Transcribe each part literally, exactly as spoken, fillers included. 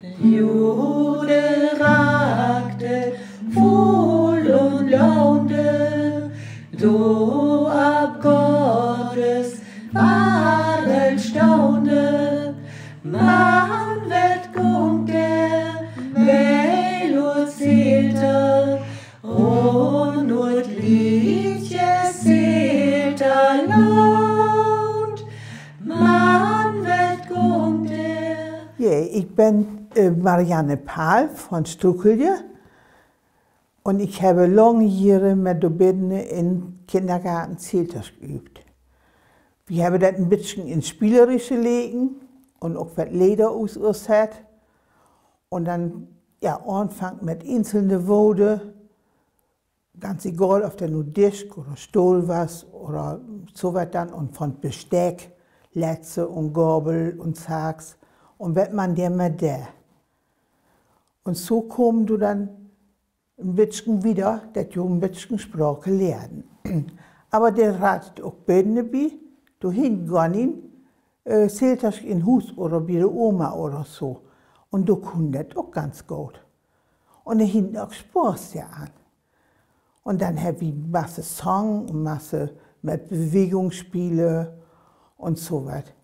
Jude rakte vull un loonde, do ab Gottes Ward staunde. Man wet gung der, weil ut Silta un ut liedje Silta Land. Man wet gung der. Ja, ik ben, eh, Marianne Pahl von Strukelje. Un ik hebbe lange Jiere mit de Bidne in Kindergarten Siltasch geübt. Wi hebbe dat en bitschen in spielerische Leken un ok wat Leder us-, ussett. Un dan, ja, aunfangt mit enzelne Woorde, ganz egal, of dat nu Disch oder Stohl was oder so wat dan, un von Besteck, Letze un Gabel un Saks un wat man der mit dä. Un so kamen du dan en bitschen wieder, dat du en bitschen Sprake lehren. Aver der rät ok Bidne bi, du hin gonn in, eh, Siltasch in Huus oder bi de Oma oder so. Un du kunn dat ok ganz goot. Un der hin ok Spaß der an. Un dan hebbt wi masse Song un masse mit Bewegungsspiele un so wat.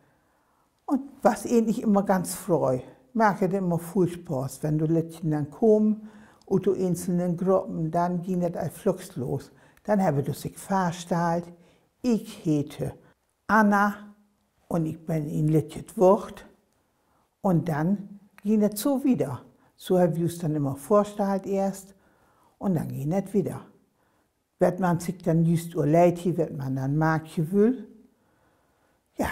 Un was egentlich immer ganz frei. Maakte immer vull Spaß, wenn du Lüttjen dan kamen, ut de enzelne Gruppen, dan ging dat al flugs los. Dan hebbe du sik vörstallt, ik heete Anna un ik ben en lüttjet Woort. Un dan ging dat so wieder. So hebbe wi us dan immer vörstallt eerst un dan ging dat wieder. Wat man sik dan jüst överleit, wat man dan make wull. Ja,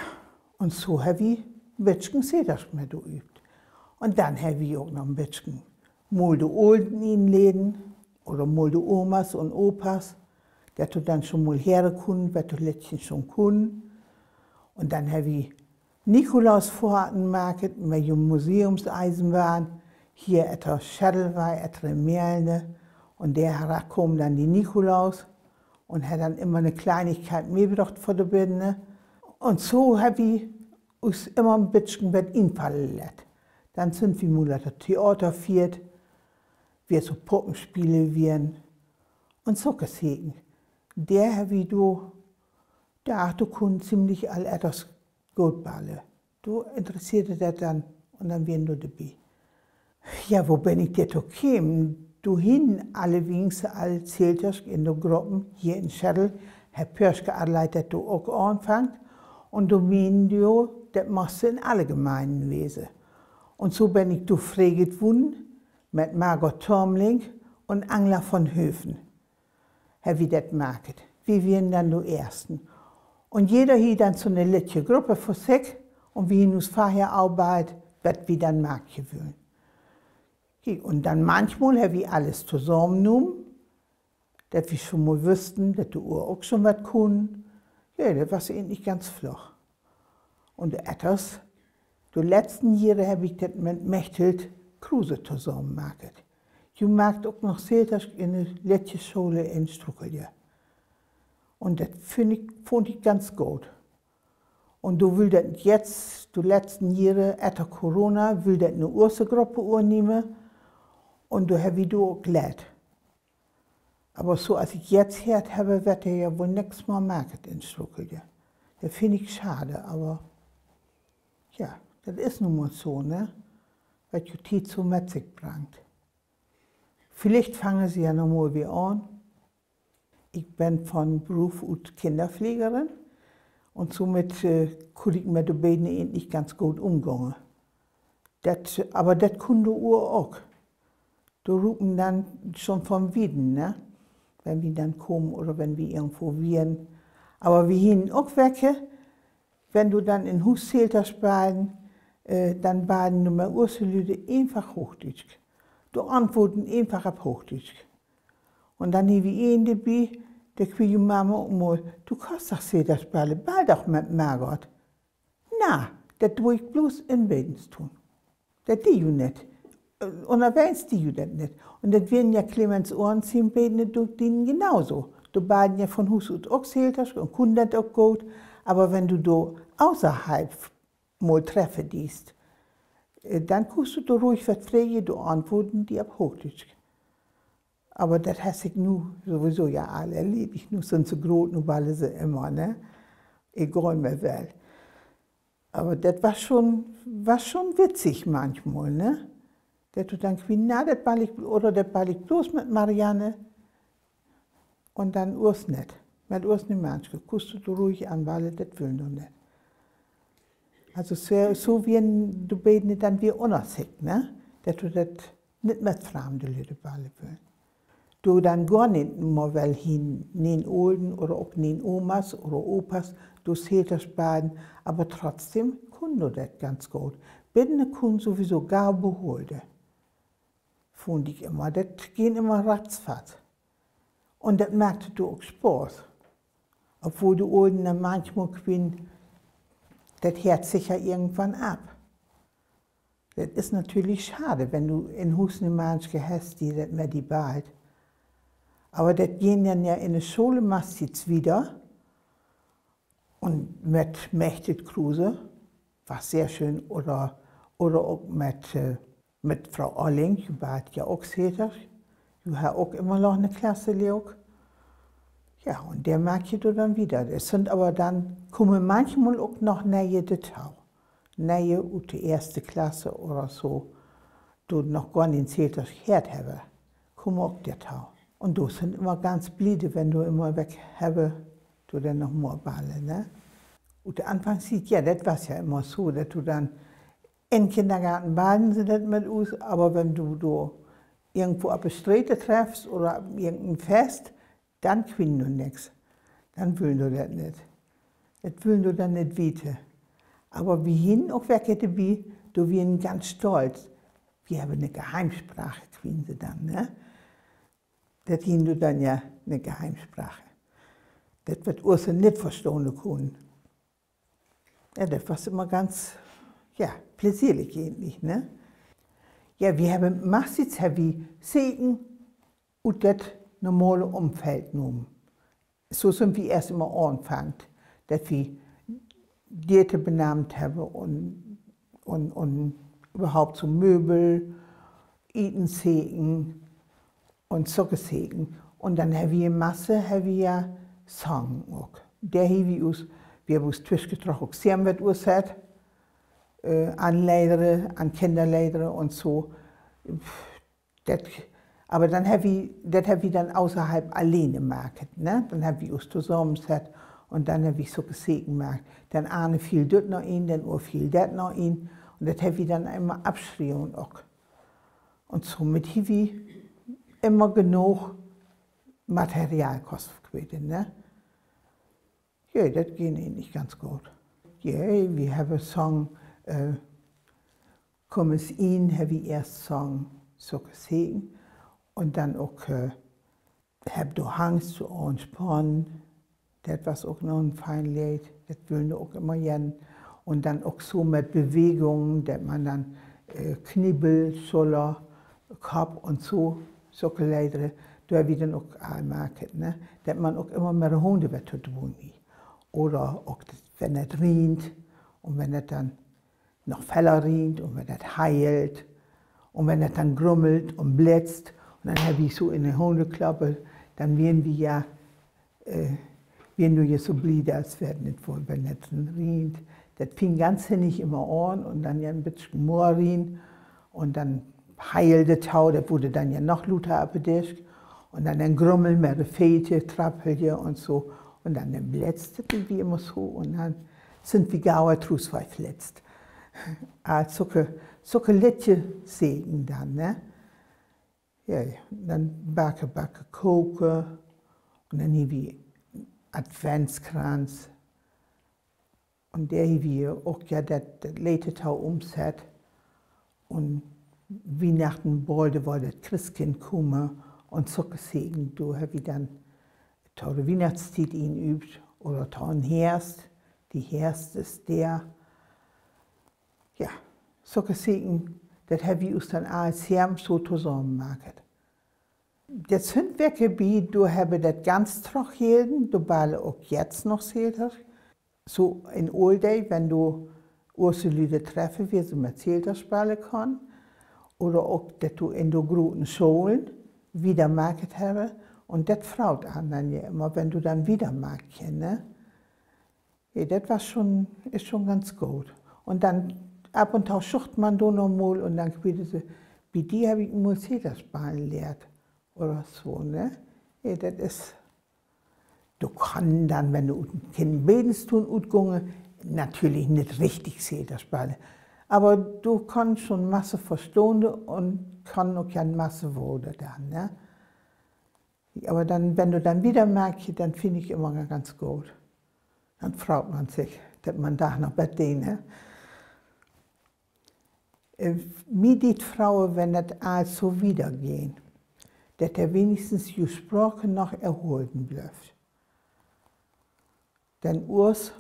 un so hebbe wi en bitschen Siltasch mit übt. Un dan hebbe wi ok noch en bitschen mol de Olen inleden oder mol de Omas un Opas, dat du dan schon mol höre kunn, wat de Lüttjen schon kunnen. Un dan hebbe wi Nikolausfohrten maket mit de Museumseisenbahn, hier etter Schedel wei, etter Melne. Un der Dag kaam dan de Nikolaus un hett dan immer ne Kleinigkeit mitbrocht för de Bidne. Un so hebbe wi us immer en bitschen wat infalle lett. Dan sünd wi mol na dat Theater fohrt, wo so Poppenspiele wieren un soke Saken. Der hebbe wi do, do, do kunnen ziemlich all Öllers goot balle. Do interesseerde dat dan un dan wieren do de bi. Ja, wo ben ik dor to kemen? Do hin alle Wienste al Siltasch in de Gruppen hier in Schedel, hett Pörske Adelheid dat do ok aunfangt. Un do meen do, dat muss in alle Gemeinde wese. Un so ben ik do freget wurden mit Margot Törmling un Angela von Höfen. Hebbe wi dat maket. Wi wieren dann de Eersten. Un jeder hie dann so ne lüttje Gruppe för sik un wi hie us vörher utarbeit, wat wi dann make wullen. Kiek, un dann manchmol hebbe wi alles tosamen numen, dat wi schon mol wüssten, dat de Ool ok schon wat kunn. Ja, dat was egentlich ganz flott. Un de Öllers, de letzten Johre heff ik dat mit Mechthild Kruse tosamen maakt. Die maakt ok noch Siltasch in de lüttje Schole in Struckelje. Un dat finn ik, funn ik ganz goot. Un do wull dat jetzt, de letzten Johre, etter Corona, wull dat ne oolse Gruppe ünnemme. Un do heff ik do ok lett. Aver so as ik jetzt heerd heff, wert dor ja wohl nix mehr maakt in Struckelje. Dat finn ik schade, aver ja, dat is nu mol so, ne? Wat de Tied so mit sik bringt. Villicht fange se ja noch mol weer an. Ik ben von Beruf ut Kinderpflegerin un somit, äh, kunn ik mit de beiden egentlich ganz goot umgange. Dat, aver dat kunn de Ool ok. De rupen dann schon von wieden, ne? Wenn wi dann komen oder wenn wi irgendwo wieren. Aver wi hie ok wecke, wenn de dann in Huus Siltasch baden, äh, dann baden de oolse Lüde eenfach Hoochdüütsch. De antwoorden eenfach op Hoochdüütsch. Un dann hie wi een debi, de quiek: Mama, ok mol, du kannst doch Siltasch balle, ball doch mit Margot. Na, dat do ik bloos in Bedens tun. Dat dee jo net. Äh, unnerwegs dee jo dat net. Un dat wieren ja Clemens Ohren sien Bedne, do dien genauso. De baden ja von Huus ut ok Siltasch un kunnen dat ok goot. Aver wenn du do außerhalb mol treffe deist, Äh, dann kunnst du do ruhig wat frogen, do antwoorden die op Hoochdüütsch. Aver dat haft sik nu sowieso ja all erledigt. Nu sünd se groot, nu balle se immer, ne? Egal mehr well. Aver dat was schon, was schon witzig manchmal, ne? Dat du dann, na, dat ball ik, oder dat ball ik bloß mit Marianne. Un dann Urs nit. Mit Urs Nemanschke kunnst du do ruhig anballe, dat will noch nit. Also so, so wieren de beiden dann wier unner sik, ne? Dat du dat nit mit framde Lüde balle wullen. Du dann gor nit mol well hin, neen Olden oder ok neen Omas oder Opas, du Seeltersch baden, aver trotzdem kunn du dat ganz goot. Binne kunn sowieso gau beholde. Fund ik immer. Dat ging immer ratzfatz. Un dat maakte du ok Spaß. Obwohl de Olden dann manchmal quien, dat heert sich ja irgendwann af. Dat is natürlich schade, wenn du in Huus ne Manske hest, die dat mit die bald. Aver dat ging dann ja in de Schole meistens wieder. Un mit Mechthild Kruse, was sehr schön, oder, oder ok mit, äh, mit Fru Olling, die bad ja ok Seeltersch, die hat ok immer noch ne Klasse leuk. Ja, un der maak je do dann wieder. Es sünd aver dann, kumme manchmal ok noch Neeje detau. Neeje ut de eerste Klasse oder so, do noch gor nit Seeltersch heert hebbe, kumme ok detau. Un du sünd immer ganz bliede, wenn du immer weg hebbe, du dann noch mol balle, ne? Ut de Anfangstiet, ja, dat was ja immer so, dat du dann in Kindergarten ballen se dat mit us, aver wenn du do irgendwo op de Strete treffst oder op irgend en Fest, dann quien du nix. Dann wullen du dat nit. Dat wullen du dann nit wiete. Aver wie hin ok wecke debi, du wieren ganz stolt. Wie hebbe ne Geheimsprache, quien se dann, ne? Dat ging du dann ja ne Geheimsprache. Dat, wat Urse nit verstone kunn. Ja, dat was immer ganz, ja, pläsierlich egentlich, ne? Ja, wie hebbe, meistens hebbe wie Seken ut dat normale Umfeld nomen. So sünd wie eerst immer anfangt, dat wie Deerte benannt hebbe un, un, un överhaupt so Möbel, Etensseken un soke Seken. Un dann hebbe wie in Masse, hebbe wie ja sungen ok. Der hebbe wie us, wie hebbe us twischengetroch ok sehr met Urse, äh, an Leedere, an Kinderleedere un so. Dat, aver dann hebbe wie, dat hebbe wie dann außerhalb alleene maakt, ne? Dann hebbe wie us tosamensett un dann hebbe wie soke Seken maakt. Den ane fiel dat noch in, den ane fiel dat noch in. Un dat hebbe wie dann immer afschreven ok. Un somit hebbe wie immer genug Material kost, ik weet nit, ne? Ja, dat ging egentlich ganz goot. Ja, wie hebbe sungen, äh, Kumm es in, hebbe wie eerst sungen, soke Seken. Un dann ok, äh, Heb du Angst, so Anspann, dat was ok noch en fein Leed, dat wullen du ok immer gern. Un dann ok so met Bewegungen, dat man dann, äh, Kniebel, Schuller, Kopp un so, soke Leeder, dor weern ok all maakt, ne? Dat man ok immer met de Hunde wat to doon hett. Oder ok, wenn et rient un wenn et dann noch feller rient un wenn et hagelt un wenn et dann grummelt un blitzt un dann heb ich so in de Hundeklappe, dann weern wi ja, äh, weern wi ja so blied, as wenn et woll, wenn et dann rient. Dat fing ganz sinnig immer an un dann ja en bitsche moa rient un dann hagelde et, dat wurd dann ja noch luder op de Disch un dann en Grummel met de Feete, Trappelje un so un dann en Blitz, dat dee wi immer so un dann sünd wi gauer trus, wo wi flitzt. Ah, soke, soke lüttje Segen dann, ne? Ja, ja. Dann backe, backe, koke. Un dann hie wi Adventskranz. Un dor hie wi ok, ja, dat, dat Leed tau umsett. Un Wiehnachten, bold woll dat Christkind kumme un soke Segen, dor hab wi dann tau de Wiehnachtstied inüübt oder tau en Herst, de Herst is dor. Ja, soke Segen, dat hab wi us dann all sems so tosamen maakt. Dat sünd welke bi, dor hebbe dat ganz trock hilden, dor balle ok jetzt noch Seeltersch. So en Oolde, wenn dor Urseliede treffe, wie se met Zelda spele kann, oder ok dat du in de grote Scholen wieder maket hebbe. Un dat fraut an dann ja immer, wenn du dann wieder makst, ne? Ja, dat was schon, is schon ganz goot. Un dann ab un tau sucht man do noch mol un dann kwiede se, bi die hab ik mol Zelda spele lehrt, oder so, ne? Ja, dat is Du kann dann, wenn du ut en Kinderbedenstoon utgunge, natürlich nit richtig Zelda spele. Aber du kannst schon masse verstohn un kann ok ja masse Woorde dann, ne? Aber dann, wenn du dann wieder makst, dann find ik immer ganz goot. Dann fraut man sich, dat man do noch wat deit, ne? Äh, mi deit fraue, wenn dat alls so wieder geiht, dat de wenigstens ju Sprake noch erhollen blifft. Denn uers,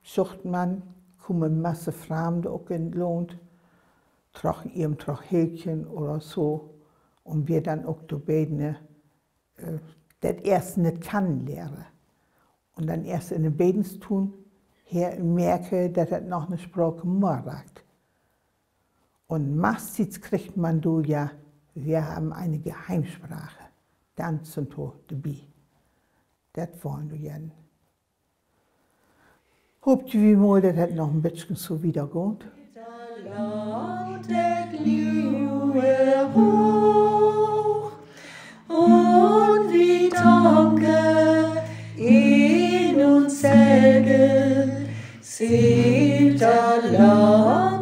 sucht man, kumme masse Framde ok in 't Launt, troch ihrem, troch Hilkjen oder so, un wie dann ok de Bedene äh, dat eerst nit kann liere. Un dann eerst in de Bedenstoon her merke, dat dat noch ne Sprake mörakt. Un meisttiets kriegt man do ja, wir haben eine Geheimsprache, dann sind do debi. Dat wolle do jen. Hoop wie mol, dat dat noch en bitchken so wieder goot. Laut et Liue hoch un wie danke in uns Helge, sieht da laut